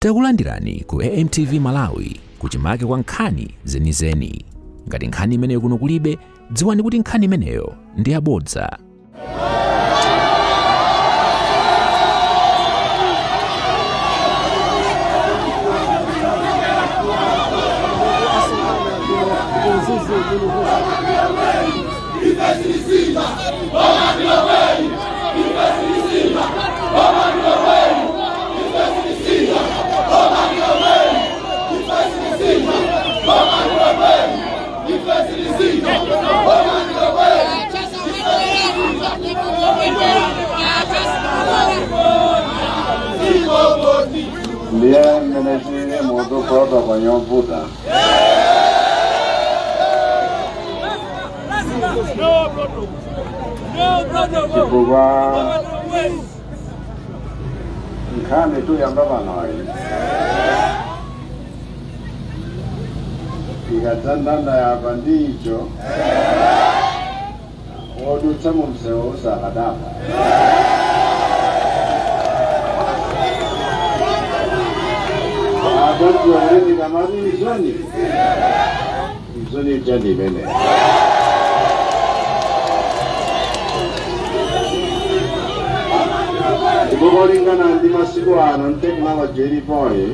Takulandirani ku AMTV Malawi, kuchimake kwa nkhani zenizeni. Ngati nkhani imeneyo kuno kulibe, dziwani kuti nkhani imeneyo ndi yabodza. Ndiye mmene chili mutu protocol yovuta. Chifukwa nkhani tuyamba panoyi ikadzandanda yapa ndicho wodutsa mu msewu usakadapa. Adzadziwa kuti ndikamati Mzuni, Mzuni ija ndi imene. Ndipo kolingana ndi masiku ano technology ilipoyi,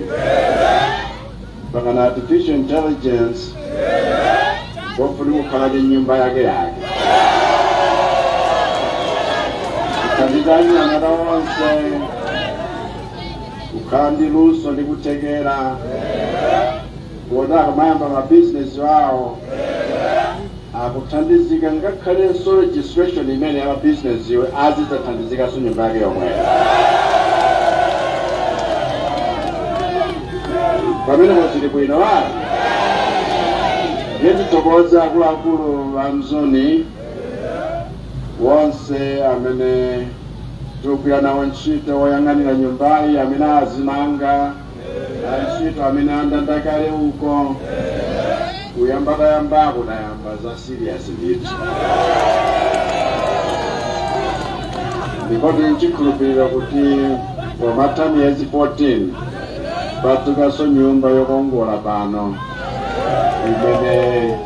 mpaka artificial intelligence, pofuna kukhala ndi nyumba yake yake kuthandiza anyamata onse kukhala ndi luso ndi kuthekera kuti akamayamba mabizinesi awo akuthandizika, ngakhalenso registration imene ya mabizinesi iwe azidzathandizikanso nyumba yake yomweyo. Pamene zili bwino ayi, ndithokoza akuluakulu a Mzuni wonse amene tikugwira nawo ntchito, woyang'anira nyumbayi, amene azimanga, antchito amene andandakale uko. Kuyamba tayambako, tayamba za serious ndithu, ndipo tili nchikhulupiriro kuti pomatha miyezi 14 patukanso nyumba yokongola pano imene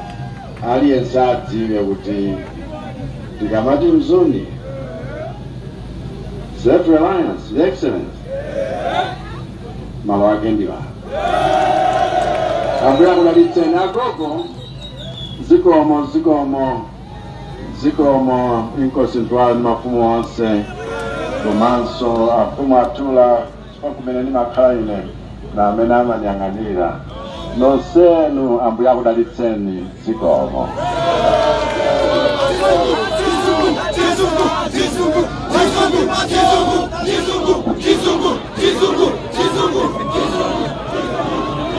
aliyense adziwe kuti tikamati Mzuni, self reliance, excellence, malo ake ndi pano. Ambuye akudalitseni agogo. Zikomo, zikomo, zikomo Inkosi Ntwali ndi mafumu onse komanso afumu atula kumene ndimakhala ine na amene amanyang'anira nonsenu. Ambuye akudalitseni. Zikomo. Chizungu, chizungu, chizungu, chizungu, chizungu, chizungu, chizungu, chizungu.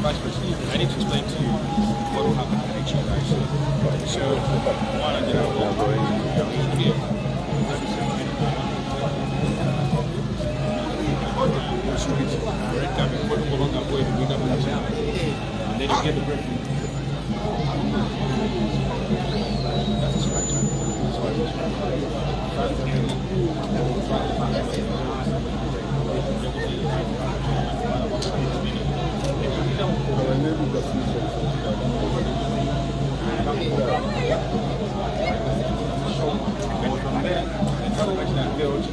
Vice President, I need to explain to you what will happen next year, actually. So, one, you know, here. And then you get the break. That's a structure. And from there, the transaction I built.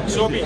Sobi,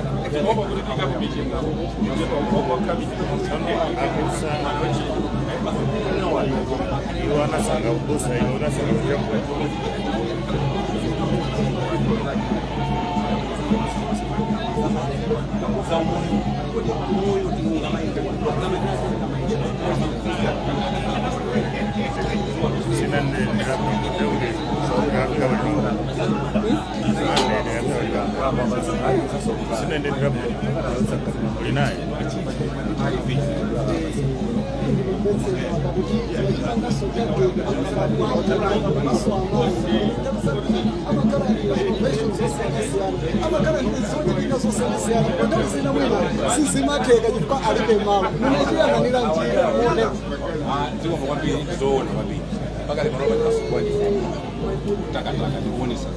Sisimatheka chifukwa alibe malo munachiyang'anira njira mone. Ziko kwambiri, zoona kwambiri mpaka lero pano takataka ndikuonesa.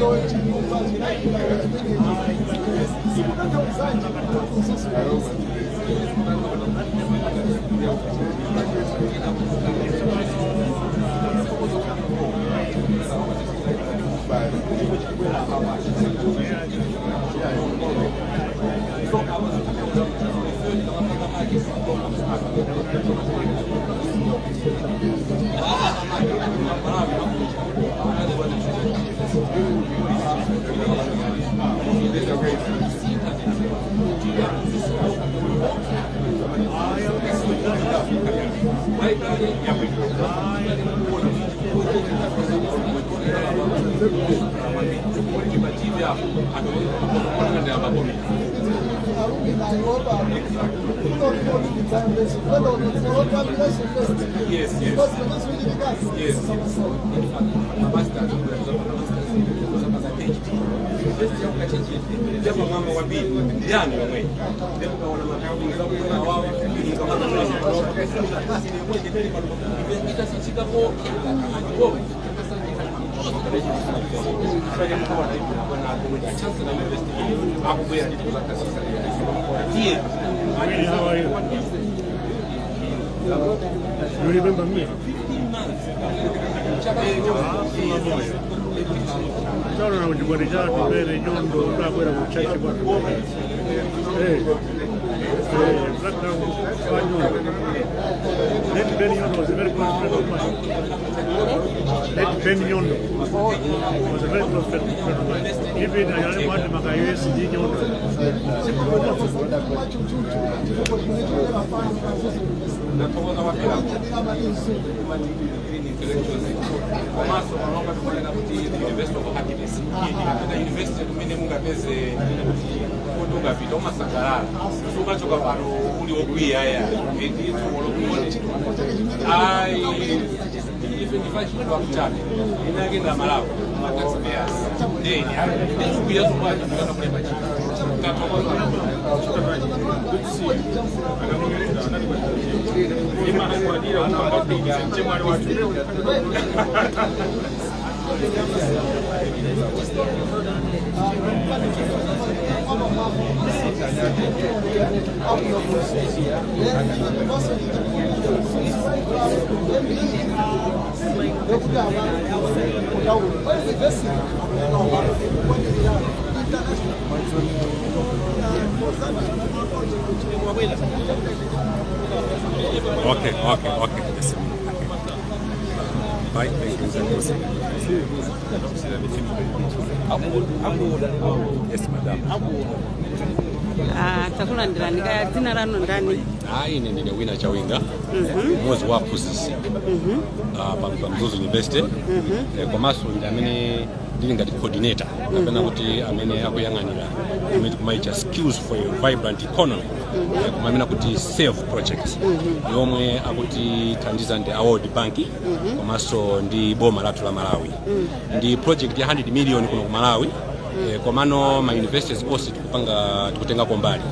Inuyo chinyumba chinayika chimenechi sikutanthauzanji Mzuzu? Yes. Really, how are you? You remember me? Taona kuchigwati chathu pene nyondo utakwera kuchachi kwathu. Eh. Eh, Black Town kwa Nyondo. Late Ben Nyondo was a very close friend of mine. Late Ben Nyondo was a very close friend of mine. Even I want maka USD Nyondo. Komanso panopa tikunena kuti the University of Happiness, kapena university kumene mungapeze kuti ungapita umasangalala, sumachoka pano uli wokwiya ya nditsukolokuyone ayi. Ife ndifachidwa kuchabe inake na Malawi ma taxpayers ndeni ndikwiya zomwacho ndikana kulemba chito tathokoza. Okay. Just a minute. Okay. Bye. Thank you. Yes, madam. Ah, takulandirani. Kaya dzina lanu ndani? Hayi, ine ndine Wina Chawinga, mmodzi wa aphunzitsi pa Mzuzu University. Komanso ndi amene ndili ngati coordinator kapena kuti amene akuyang'anira amene tikumaitcha Skills for a Vibrant Economy, kumamena kuti SAVE project, yomwe akutithandiza ndi a World Bank komanso ndi boma lathu la Malawi. Ndi project ya 100 million kuno ku Malawi. Komano ma universities onse tikupanga, tikutengako mbali,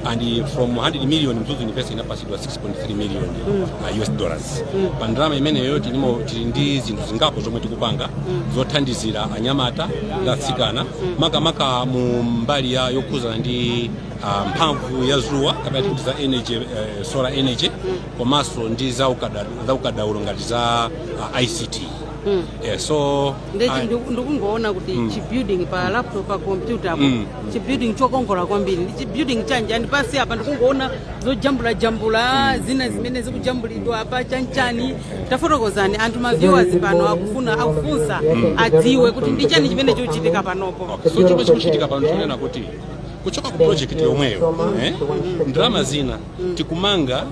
and from 100 million, Mzuzu University inapasidwa 6.3 million US dollars. Pa ndalama imeneyo tilimo, tili ndi zinthu zingapo zomwe tikupanga zothandizira anyamata ndi atsikana, makamaka mu mbali ya yokhuzana ndi mphamvu ya zuwa kapena tikuti za energy, solar energy, komanso ndi za ukadaulo ngati za ICT. Yeah, so Ndechi ndikungoona kuti chibuilding pa laptop, pa computer apo, chibuilding chokongola kwambiri. Ndi chibuilding chanji? And pasi apa ndikungoona zojambula jambula zina zimene zikujambulidwa apa, chanchani? Tafotokozani anthu, ma viewers pano akufuna, akufunsa adziwe kuti ndi chani chimene chikuchitika panopo. Okay. So chomwe chikuchitika pano, tikunena kuti kuchoka ku project yomweyo, ndalama zina tikumanga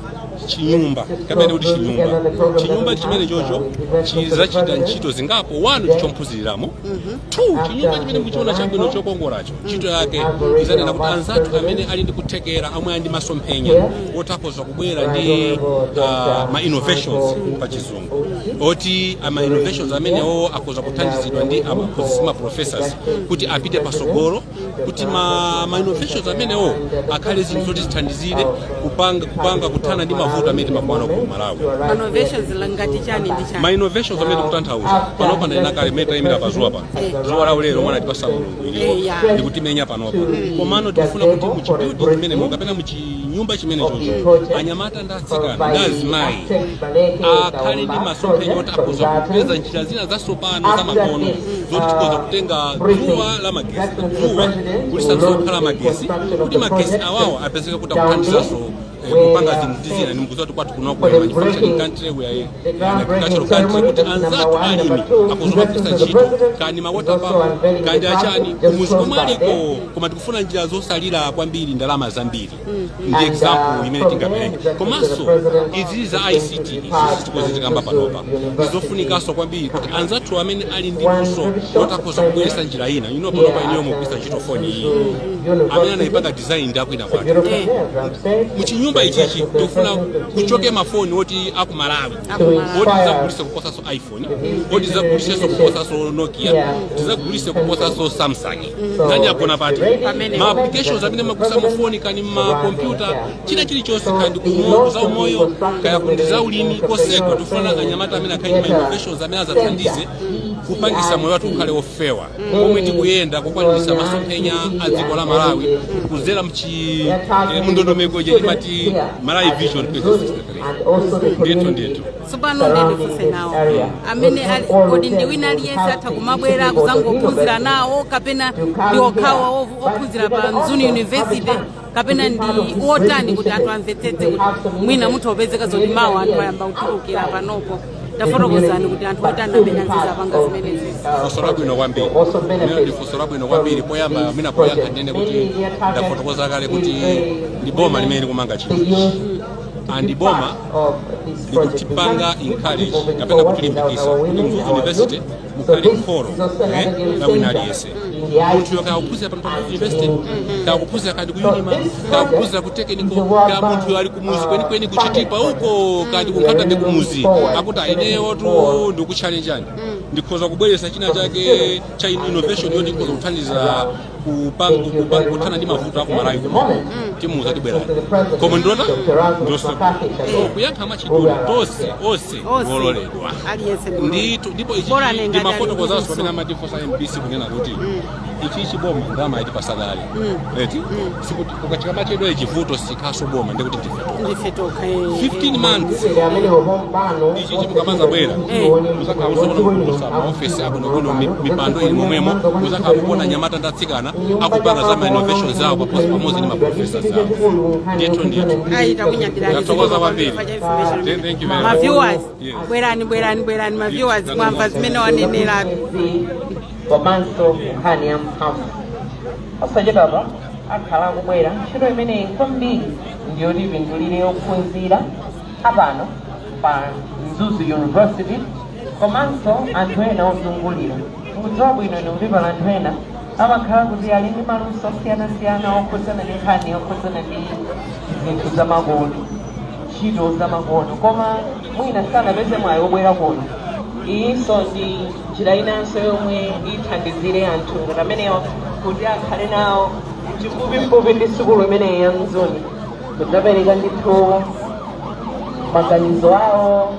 chinyumba kapena kuti chinyumba. Chinyumba chimene chocho chizachita ntchito zingapo. One, chomphunziriramo. Two, chinyumba chimene mukuchiona chabwino chokongoracho, ntchito yake izanena kuti anzathu amene ali ndi kuthekera, amwe ali ndi masomphenya otakhoza kubwera ndi ma innovations pa Chizungu, oti ama innovations amenewo akhoza kuthandizidwa ndi aphunzitsi, ma professors, kuti apite pasogolo, kuti ma innovations amenewo akhale zinthu zoti zithandizire kupanga kuthana ndi mavuto. mavuto amene timakumana ku Malawi. Innovations ngati chani ndi chani? Ma innovations amene tikutanthauza panopa, ndinena kale mmene tayimira pazuwa pano, zuwa lawo lero mwana tipasa Mulungu ilipo ndikutimenya panopa, komano tikufuna kuti muchibuilding chimenemo kapena muchinyumba chimene chocho anyamata ndi atsikana ndi azimayi akhale ndi masomphenya oti akhoza kupeza njira zina zatsopano zamakono zoti tikhoza kutenga dzuwa la magesi, dzuwa kulisandusa kukhala magesi, kuti magesi awawa apezeke kuti akuthandizanso kupanga zinthu ndi zina. Ndikudziwa kuti kwathu kuno ku manufacturing country, we are an agricultural country, kuti anzathu alimi akuzomagwisa ntchito kani ma water pump kandi achani kumuzi komwe aliko, koma tikufuna njira zosalira kwambiri ndalama zambiri. Ndi example imene tingapereke. Komanso izi za ICT izi tikuzitikamba panopa ndizofunikanso kwambiri kuti anzathu amene ali ndi luso lotakhoza kubweretsa njira ina ino. Panopa ineyo mugwisa ntchito foni iyi, amene anayipanga design ndi akwina kwake. Muchinyumba ichichi tikufuna kuchoke mafoni oti aku Malawi oti tizagulise kuposaso iPhone, oti tizagulisenso kuposaso Nokia, tizagulise kuposaso Samsung. Nkhani yagona pati? Ma applications amene magulisa mufoni kani makompyuta, china chilichonse, kandi kumoyo za umoyo kaya kundi za ulimi, koseko tikufuna anyamata amene akhale ndi ma innovations amene azathandize kupangisa moyo wathu ukhale ofewa pomwe tikuyenda kukwaniritsa masomphenya a dziko la Malawi kuzera mchi mundondomeko ije timati Malawi Vision 2063. Ndithu, ndithu. Tsopano ndifunse nawo amene ali, kodi ndi wina aliyense atha kumabwera kuzangophunzira nawo, kapena ndi okhawa ophunzira pa Mzuni University, kapena ndi otani, kuti anthu amvetsetse kuti mwina mutha upezeka zoti mawu anthu ayamba kutulukira panopo? Tafotokozani kuti anthu otani amene azizapanga zimenezi. Funso labwino kwambiri. Limene ndi funso labwino kwambiri. Poyamba amene poyankha ndinene kuti ndafotokoza kale kuti ndi boma limene likumanga chinthu ichi, and boma likutipanga encourage kapena kutilimbikisa kuti Mzuzu University mukhale kholo la wina aliyense. Munthu kaya kuphunzira pano pa university, kaya kuphunzira kandi ku Unima, kaya kuphunzira ku technical, kaya munthu ali kumuzi kwenikweni kuchitipa uko kandi kunkhatabe kumuzi, akuti aineyo tu ndikuchallenjani, ndikhoza kubweretsa china chake cha innovation yoti ndikhoza kuthandiza kuthana ndi mavuto aku Malawi kuno, timuza tibwerani. Koma ndilota ndosakula. So kuyankha mwachidule, tonse, onse wololedwa. Aliyense ndi Ndithu, ndipo ichi Bora nenga ndimafotokozanso dali pamene amatifunsa MBC kunena kuti ichi chiboma ndalama yatipasa kale eti, sikuti ukachika machedwa chivuto sikhaso boma, ndikuti ndife tokha. Ndife tokha. 15 months ichi chimukamaza bwera, muzakhala muzoona kusa maofesi abwinobwino, mipando ili momwemo, muzakhala mukuona anyamata ndi atsikana akupanga za ma innovations zawo pamodzi ndi maprofessors zawo. Ndithu, ndithu. Ayi, takunyadirani. Ndathokoza kwambiri. Thank you very much. Ma viewers, Yes. bwerani, bwerani, bwerani ma viewers, mwamva zimene waneneratu. Komanso nkhani ya mphamvu, osachedwapa akhala akubwera. Ntchito imeneyi kwambiri ndiyoti ipindulire ophunzira apano pa Mzuzu University komanso anthu ena ozungulira. Mukudziwa bwino inu kuti pala anthu ena amakhala kuti ali ndi maluso osiyanasiyana okhudzana ndi nkhani yokhudzana ndi zinthu zamakono, ntchito zamakono, koma mwina sanapeze mwayi wobwera kuno. Iyinso ndi njira inanso yomwe ithandizire anthu ngati amenewa kuti akhale nawo chifupifupi ndi sukulu imeneyi ya Mzuni, kudzapereka ndithu maganizo awo,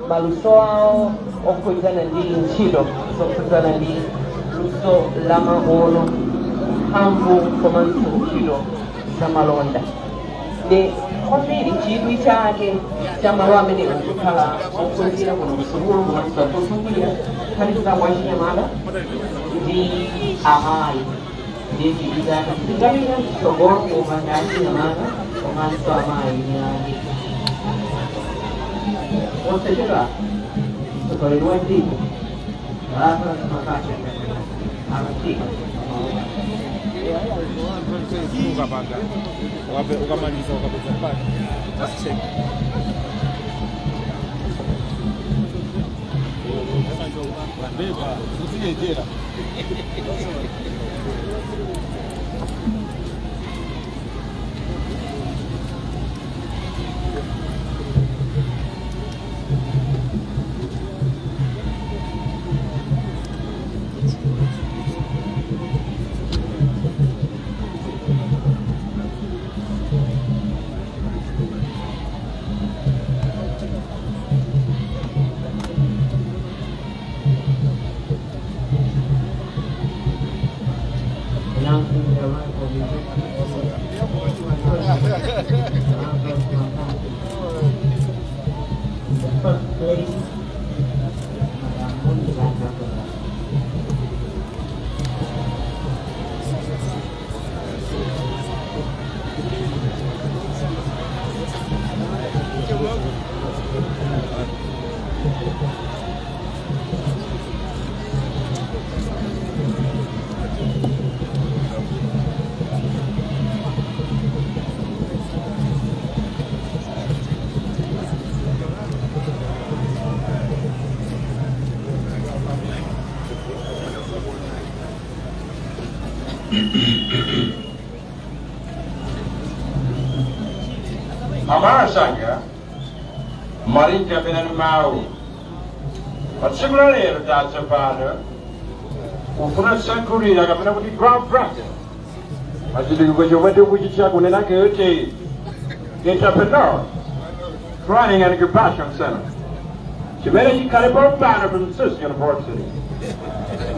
maluso awo okhudzana ndi ntchito zokhudzana ndi luso la makono, mphamvu komanso ntchito zamalonda. Ndi kwambiri chidwi chake cha malo amenewo kukhala ophunzira kuno kusukulu komanso ozungulira, kuphatikizapo achinyamata ndi amayi. Ndi chidwi chake singapita mtsogolo popanda achinyamata komanso amayi eni ake. Osachedwa mtsogoleri wa dziko Lazarus McCarthy akufika. Ukapanga ukamaliza, ukapeza pati, just check. Beba, usijejera. Amarasanga maringa benanu mawu patsiku la lero tadza pano kufuna tsankulira kapena kuti ground breaking pachitukuko chomwe tikuchitcha kunena kuti Entrepreneur Training and Incubation Center chimene chikhale pompano pa Mzuzu University.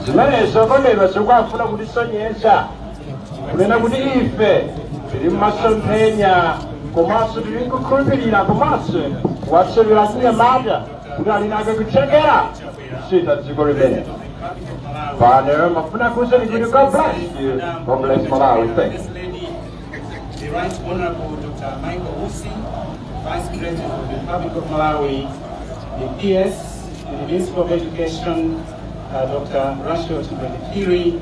Zimenezo kondedwa zikufuna kutisonyeza kunena kuti ife tili mmasomphenya komanso tili nkukhulupirira komanso kuwatselera anyamata kuti ali nako kuthekera kusintha dziko limene. Pano mafuna kuwuzani kuti God bless you, God bless Malawi. Thank you. First Lady, the Right Honorable Dr. Michael Usi, Vice President of the Republic of Malawi, the PS, the Minister of Education, Dr. Rachel Chimwendo Phiri,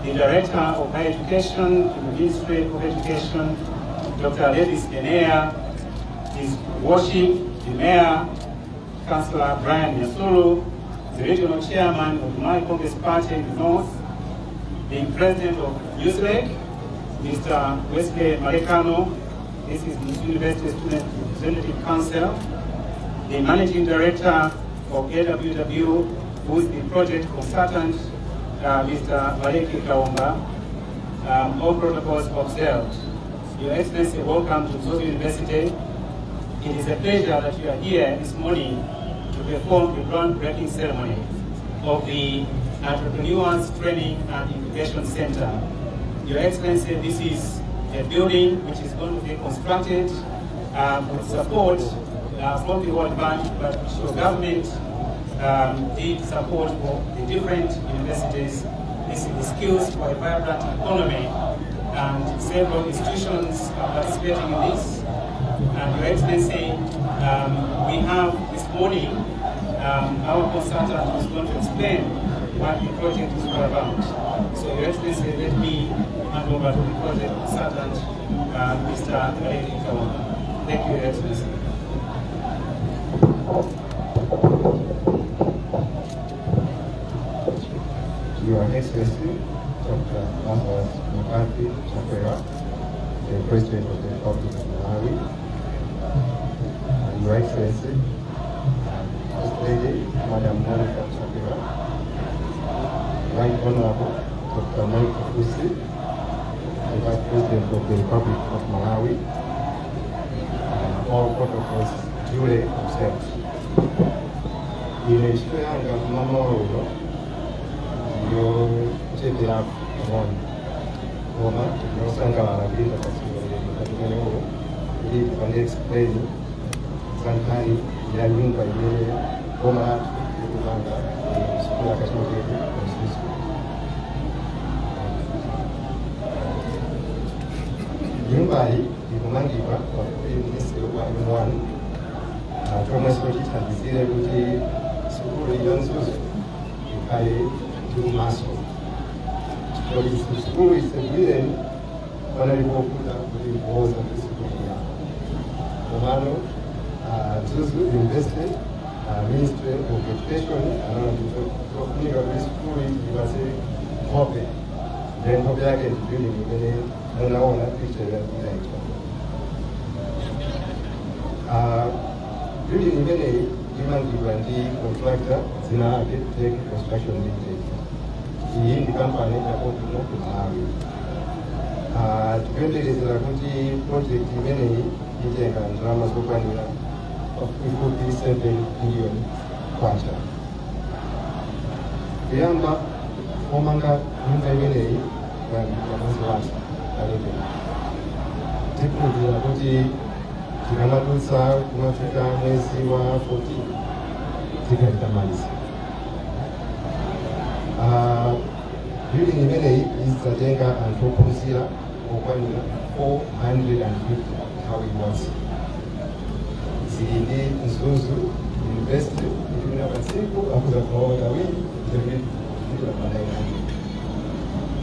the Director of Higher Education in the Ministry of Education, Dr. Ladies Enea, His Worship, the Mayor, Councillor Brian Nyasulu, the Regional Chairman of Malawi Congress Party in the North, the President of USLEC, Mr. Wesley Malekano, this is the University Student Representative Council, the Managing Director of AWW, who is the project consultant, Mr. Maleki Kaomba, all protocols observed. Your Excellency, welcome to Mzuzu University. It is a pleasure that you are here this morning to perform the groundbreaking ceremony of the Entrepreneurs Training and Incubation Center. Your Excellency, this is a building which is going to be constructed with support from the World Bank, but your government did support for the different universities. This is the skills for a vibrant economy, and several institutions are participating in this. And Your Excellency, we have this morning our consultant who is going to explain what the project is all about. So, Your Excellency, let me hand over to the project consultant, Mr. Maleki Kaomba. Thank you, Your Excellency. Your Excellency, Dr. Lazarus McCarthy Chakwera, the President of the Republic of Malawi, Your Excellency, First Lady, Madam Monica Chakwera, Right Honorable Dr. Michael Usi, the Vice President of the Republic of Malawi, all protocols duly observed. Ine ntchito yanga mmawa uno yochepera pang'ono, koma tinosangalala kuti tapatsidwa umenewo kuti tipange explain za nkhani ya nyumba imene boma lathu likupanga sukulu ya ukachenjede Mzuzu. Nyumbayi ikumangidwa pafupi ndi msewu wa M1, chomwenso chithandizire kuti sukulu ya Mzuzu ikhale ndi kumaso, chifukwa sukulu isegulireni panali povuta kuti kuoza kuti sukulu iyamba. Komano Mzuzu University, Ministry of Education anaona kuti tofunika kuti sukulu ipase nkhope, then nkhope yake ndi building imene munaona picture inaitwa. Building imeneyi imangidwa ndi contractor dzina lake Tech Construction Limited. Iyi ndi kampani yakokuno ku Malawi. Tikuyembekezera kuti project imeneyi itenga ndalama zokwanira pafupifupi 7 billion kwacha. Kuyamba komanga nyumba imeneyi kuyambira mwezi watha 11. Tikhulupirira kuti tikamadutsa kumafika mwezi wa 14 tikatamaliza. Building imeneyi idzatenga anthu ophunzira okwanira 450 nthawi imodzi. Zili ndi Mzuzu University itumira pa tsiku akuza kumawa kawiri, kufikira pa 900.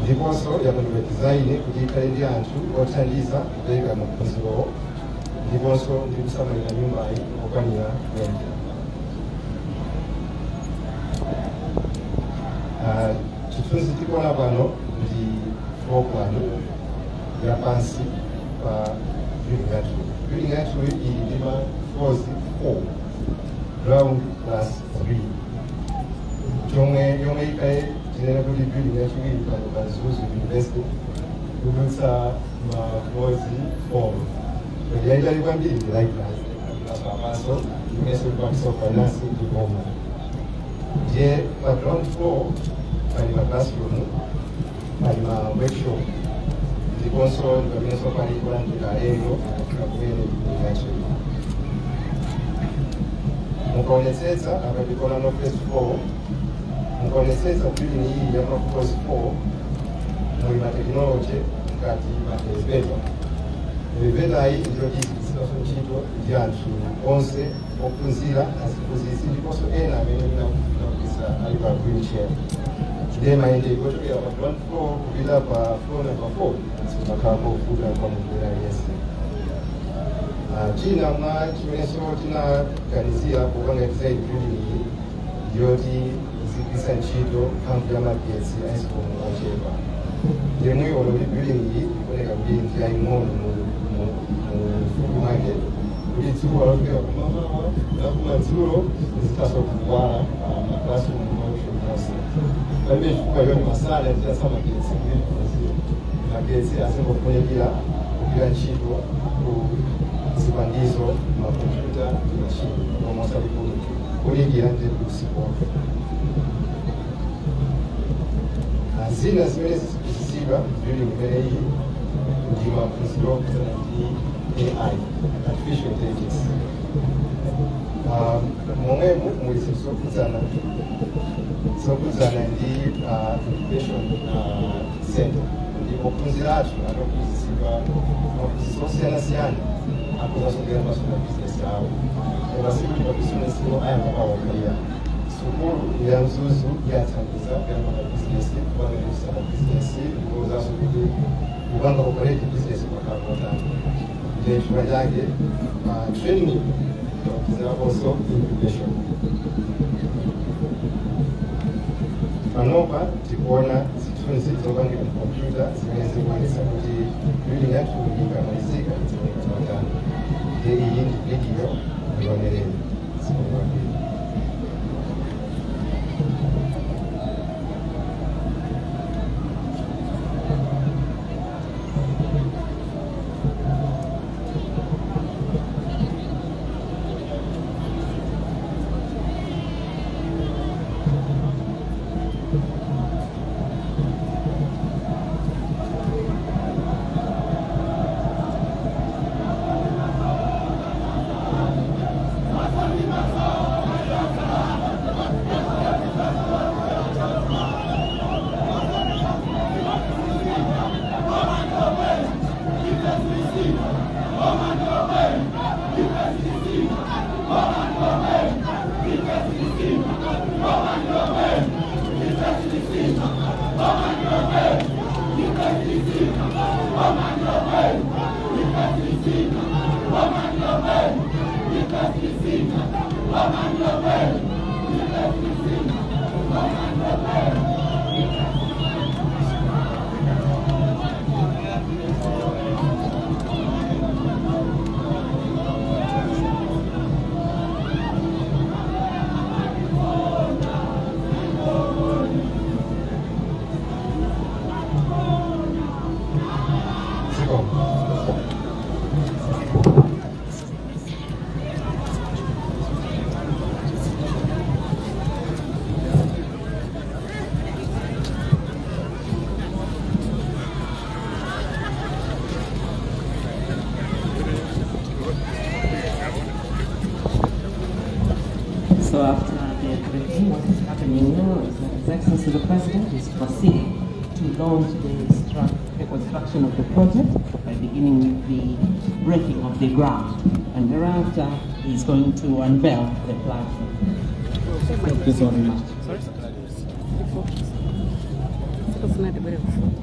Ndiponso yapangidwa design kuti ikhale ndi anthu othandiza kupereka maphunzirowo ndiponso ndi kusamalira nyumbayi okwanira 20. Chithunzi tikuona pano ndi Floor plan ya pansi pa building yathu. Building yathu ili ndi ma floors 4, ground plus 3, chomwe yomwe ikhale, tinene kuti, building yachiwiri pano pa Mzuzu University kudutsa ma floors 4. Kodi yaitali kwambiri ndi library apapanso imenso ikwanisa finance ndi boma. Ndiye pa ground floor pali ma classroom, pali ma workshop, ndiponso ndipamenenso pali kulandira alendo akafika kumene building yacho. Mukaonetsetsa apa ndikuona no first floor. Mukaonetsetsa building iyi ya ma floors 4, muli ma technology mkati, ma elevator. Elevator iyi ndiyoti izigwiritsidwanso ntchito ndi anthu onse, ophunzira, aziphunzitsi, ndiponso ena amene munakufuna kugwiritsa ali pa wheelchair. Ndiye mayendedwe ochokera pa ground floor kupita pa floor number 4 simakhala kovuta kwa munthu wina aliyense. China mwa chimenenso tinaganizira popanga design building iyi ndiyoti izigwiritsa ntchito mphamvu ya magetsi a ESCOM ochepa. Ndiye muyiona kuti building iyi ikuoneka kuti ndi yaying'ono mufupi mwake, kuti dzuwa lofika kumamawa nakumadzulo zithaso kuwala ma classroom, ma workshop monse. Palibe chifukwa yoti masana tiyatsa magetsi kuti tiphunzire. Magetsi azingofunikira kugwira ntchito ku zipangizo, makompyuta ndi machini, koma osati kulikira ndi usiku wonse. Zina zimene ziziphunzitsidwa building imeneyi ndi maphunziro okhudzana ndi AI, artificial intelligence. Momwemo muli zinthu zokhudzana ndi incubation center, ndi ophunzira athu ataphunzitsidwa maphunzitso osiyanasiyana akuzasongera maso ma business awo, koma sikuti ma business ayamba pawokha. Sukulu ya Mzuzu yathandiza kuyamba ma business, kupanga ma business, ndikuwuzanso kuti kupanga operate business kwakhala kotani. Ndiye chifukwa chake training also incubation. Panopa tikuona zithunzi zopangidwa mkompyuta zimene zikuonetsa kuti building yathu ikamalizika idzaoneka motani. Ndiye iyi ndi video, ionereni. Zikomo kwambiri. Zikomo. So after the briefing, what is happening now is that His Excellency the President is proceeding to launch the construction of the project by beginning with the breaking of the ground. And thereafter, he's going to unveil the platform. Thank you very much. Sikufuna tibwere kufupi.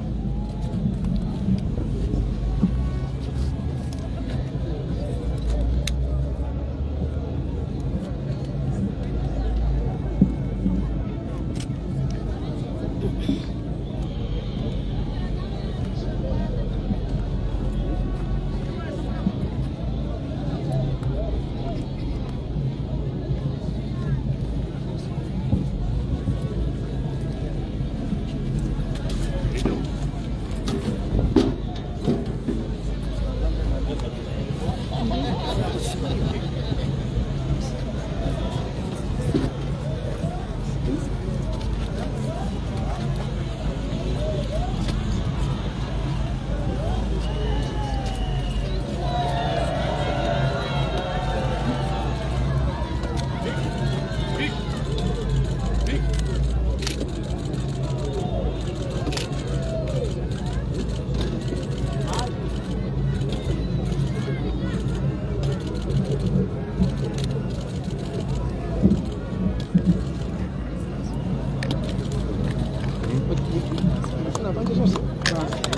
Zonse.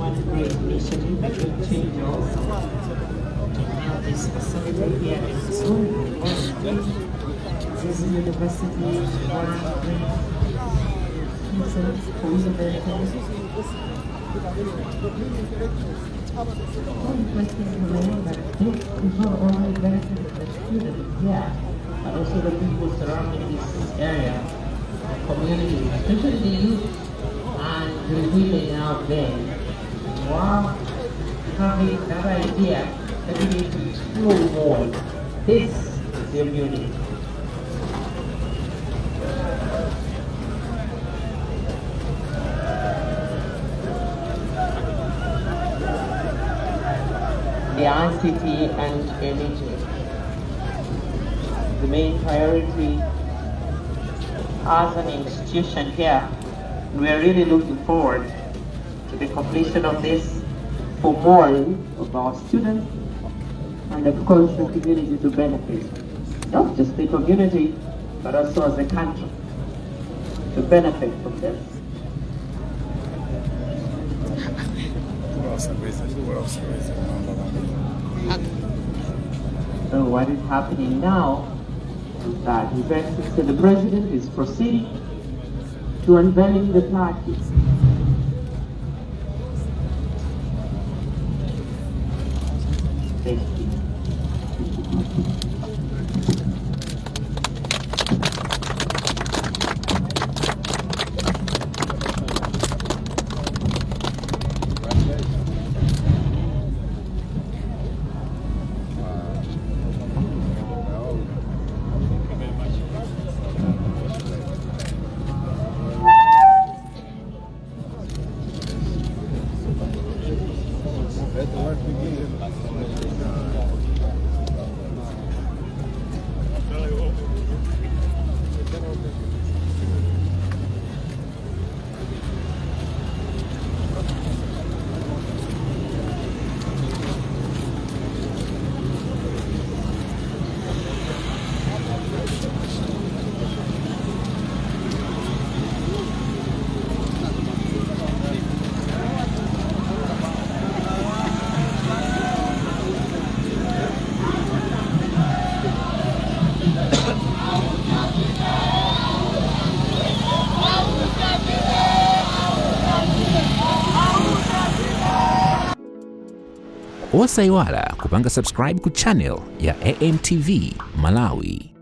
One great initiative that will change also to have this facility here in Mzuzu. This university, one great teacher who is very interesting to know that this is not only benefiting the students here, but also the people surrounding this area, the community, especially the youth and the women out there who are having that idea that we need to explore more. This is your beauty. The ICT and energy. The main priority as an institution here, and we are really looking forward to the completion of this for more of our students and, of course, the community to benefit. Not just the community, but also as a country to benefit from this. So what is happening now is that His Excellency the President is proceeding to unveiling the plaque. Thank you. Let the work begin. Osayiwala kupanga subscribe ku channel ya AMTV Malawi.